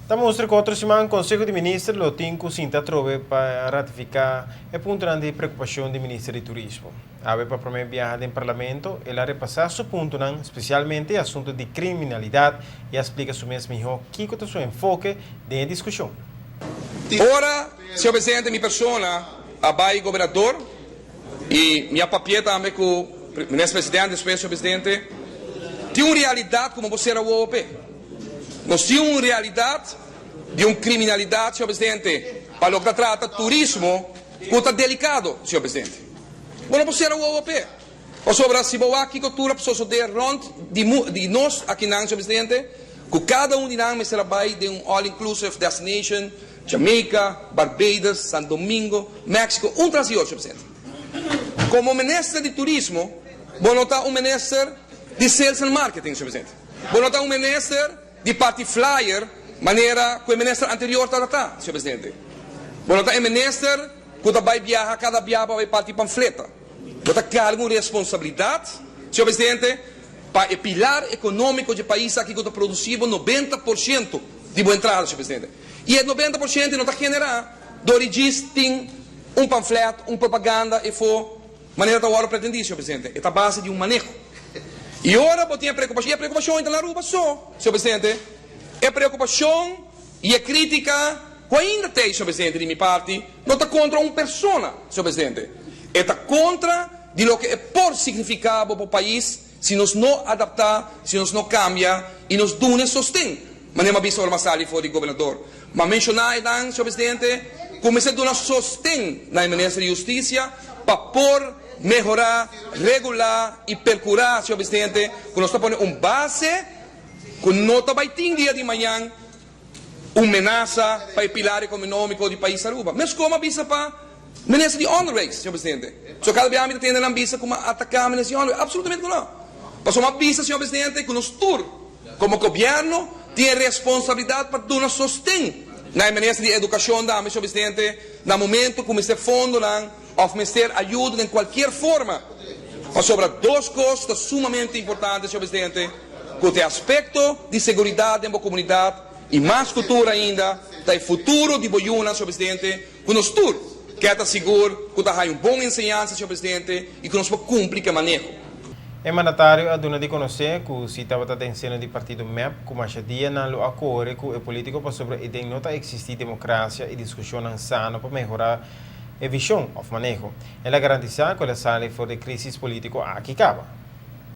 Ta mustra ku otro siman Konseho di Minister lo tin ku sinta atrobe pa ratifiká e puntonan di preokupashon di Minister di Turismo. Awe pa promé biaha den Parlamento el a repasá su puntonan, spesialmente e asuntu di kriminalidat i a splika su mes mihó kiko ta su enfoke den e diskushon. Ora, señor presidente, mi persona a bai gobernador i mi a papia tambe ku minister presidente despues, señor presidente, tin un realidat ku bo por sera wowo p'e. Nos tin un realidat di un kriminalidat, señor presidente, pa loke ta trata turismo ku ta delikado, señor presidente. Bo no por sera wowo p'e. Pasobra si bo wak kiko tur a sosodé rònt di di nos akinan, señor presidente, ku kada un di nan mester a bai den un all inclusive destination, Jamaica, Barbados, San Domingo, Mexico, un tras di otro, señor presidente. Komo minister di turismo, bo no ta un minister di sales and marketing, señor presidente. Bo no ta un minister di parti flyer manera ku e minister anterior tabata ta, señor presidente. Bo no ta e minister ku ta bai biaha kada biaha pa bai parti pamfleta. Bo ta karga un responsabilidat, señor presidente, pa e pilar ekonómiko dje pais aki ku ta produsí bo 90% di bo entrada, señor presidente. I e 90% no ta generá dor di djis tin un pamflèt, un propaganda efo manera ta wòrdu pretendí, señor presidente. E ta base di un maneho. I ora bo tin e preokupashon, i e preokupashon ta na Aruba so, señor presidente, e preokupashon i e krítika ku ainda t'ei, señor presidente, di mi parti, no ta kontra un persona, señor presidente. E ta kontra di loke e por signifiká bo pa pais si nos no adaptá, si nos no kambia i nos duna e sosten, manera mi a bisa ora mi a sali for di gobernador. Mi a menshoná einan, señor presidente, ku mester duna sosten na e minister di Hustisia pa por mehorá, regulá i perkurá, señor presidente, ku nos ta pone un base ku no ta bai tin dia di mañan un menasa pa e pilar ekonómiko di pais Aruba. Meskos mi a bisa pa minister di Onderwijs, señor presidente. So kada bia mi ta tende nan bisa ku mi a ataká minister di Onderwijs. Absolutamente ku no. Pasobra mi a bisa, señor presidente, ku nos tur komo gobièrnu tin e responsabilidat pa duna sosten na e minister di Edukashon tambe, señor presidente, na momento ku mester fondonan òf mester ayudo den kualkier forma. Pasobra dos kos ta sumamente importante, señor presidente, ku ta e aspekto di seguridat den bo komunidat i mas ku tur ainda ta e futuro di bo yunan, señor presidente, ku nos tur ke ta sigur ku ta haña un bon enseñansa, señor presidente, i ku nos por kumpli ku e maneho. E mandatario a duna di konosé ku si tabata den seno di partido mep ku masha dia nan lo a kore ku e polítiko pasobra e den no ta eksistí demokrasia i diskushonnan sano pa mehorá e vishon òf maneho. El a garantisá ku el a sali for di e krísis polítiko aki kaba.